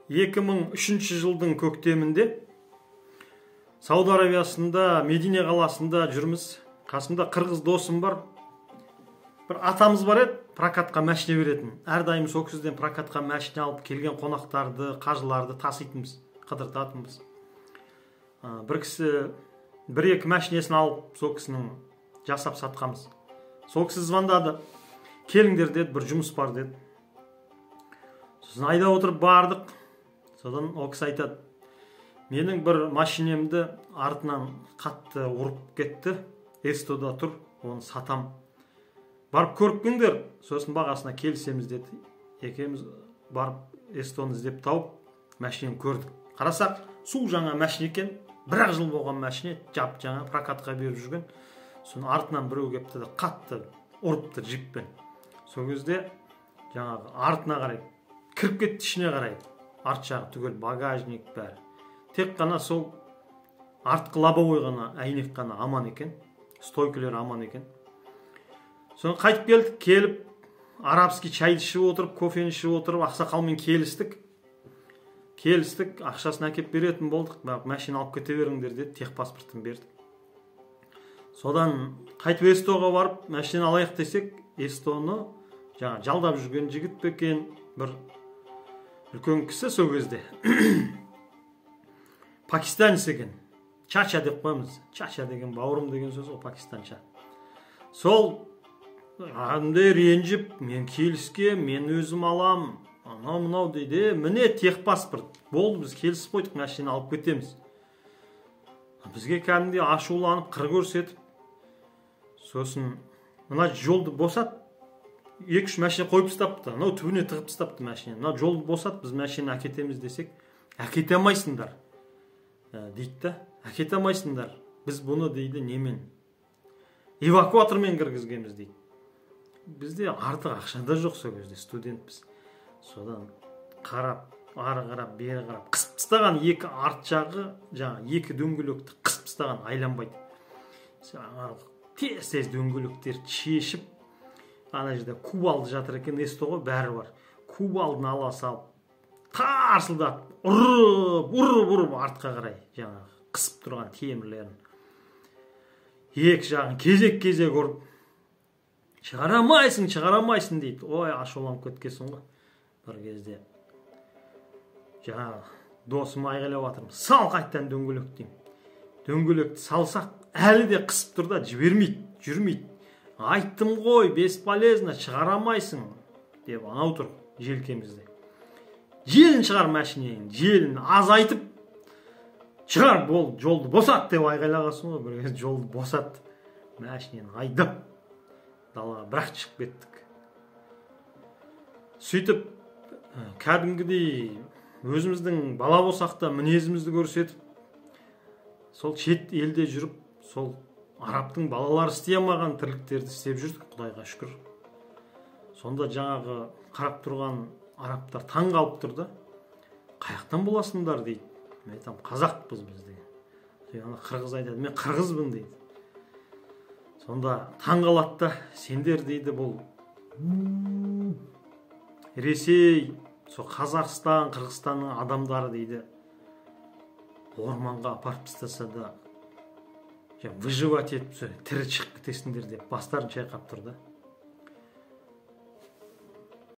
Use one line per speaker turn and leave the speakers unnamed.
2003 жылдың көктемінде Сауд Арабиясында, Медине қаласында жүрміз. Қасымда қырғыз досым бар. Бір атамыз бар еді, прокатқа машина беретін. Әрдайым сол кісіден прокатқа машина алып келген қонақтарды, қажыларды таситынбыз, қыдыртатынбыз. Бір кісі бір-екі машинесін алып сол кісінің жасап сатқанбыз. Сол кісі звондады. Келіңдер деді, бір жұмыс бар деді. Сосын айда отырып бардық. Содан ол кісі айтады: менің бір машинемді артынан қатты ұрып кетті, СТО-да тұр, оны сатам. Барып көріп келіңдер, сосын бағасына келісеміз деді. Екеуміз барып СТО-ны іздеп тауып, машинені көрдік. Қарасақ, су жаңа машина екен, бір-ақ жыл болған машина, жап жаңа прокатқа беріп жүрген. Соның артынан біреу келіпті де қатты ұрыпты джиппен. Сол кезде жаңағы артына қарай кіріп кетті, ішіне қарай. Арт жағы түгел багажник бәрі. Тек қана сол артқы лобовой ғана, әйнек қана аман екен, стойкілер аман екен. Соны қайтып келдік, келіп арабский чайды ішіп отырып, кофені ішіп отырып, ақсақалмен келістік. Келістік, ақшасын әкеп беретін болдық, машина алып кете беріңдер деді, техпаспортын берді. Содан қайтып СТО-ға барып, машина алайық десек, СТО-ны жаңа жалдап жүрген жігіт пе екен, бір үлкен кісі сол кезде. Пакистанец екен. Чача деп қоямыз. Чача деген бауырым деген сөз ғой пакистанша. Сол кәдімгідей ренжіп, мен келіскен, мен өзім алам, анау мынау дейді. Міне техпаспорт. Болды, біз келісіп қойдық, машина алып кетеміз. Бізге кәдімгідей ашуланып, қыр көрсетіп, сосын мына жолды босат, 2-3 машина қойып тастапты. Анау түбіне тығып тастапты машина. Мына жолды босат, біз машина әкетеміз десек, әкете алмайсыңдар дейді да, әкете алмайсыңдар. Біз бұны дейді немен? Эвакуатормен кіргізгенбіз дейді. Бізде артық ақша да жоқ сол кезде, студентпіз. Содан қарап, ары қарап, бері қарап, қысып тастаған екі арт жағы, жаңа екі дөңгелекті қысып тастаған, айланбайды. Тез-тез дөңгелектерді шешіп, ана жерде кубалды жатыр екен, СТО ғой, бәрі бар. Кубалдыны ала салып, тарсылдатып, ұрып, ұрып, ұрып артқа қарай, жаңағы қысып тұрған темірлерін. Екі жағын кезек-кезек ұрып, шығара алмайсың, шығара алмайсың дейді. Ой, ашуланып кеткенсің ғой. Бір кезде жаңағы досым айғайлап жатырмын, сал қайтадан дөңгелек деймін. Дөңгелекті салсақ, әлі де қысып тұр да, жібермейді, жүрмейді. Айттым ғой, бесполезно, шығара алмайсың деп анау тұр желкемізде. Желін шығар машиненің, желін азайтып шығар, бол, жолды босат деп айғайлағансың ғой. Бір кезде жолды босат, машинені айдап далаға бірақ шығып кеттік. Сөйтіп кәдімгідей өзіміздің бала болсақ та мінезімізді көрсетіп, сол шет елде жүріп, сол арабтың балалары істей алмаған тірліктерді істеп жүрдік, Құдайға шүкір. Сонда жаңағы қарап тұрған арабтар таң қалып тұр да, қаяқтан боласыңдар дейді. Мен айтамын, қазақпыз біз деген. Ана қырғыз айтады, мен қырғызбын дейді. Сонда таң қалады да, сендер дейді бұл Ресей, сол Қазақстан, Қырғызстанның адамдары дейді, орманға апарып тастаса да выживать етіп тірі шығып кетесіңдер деп бастарын шайқап тұр да.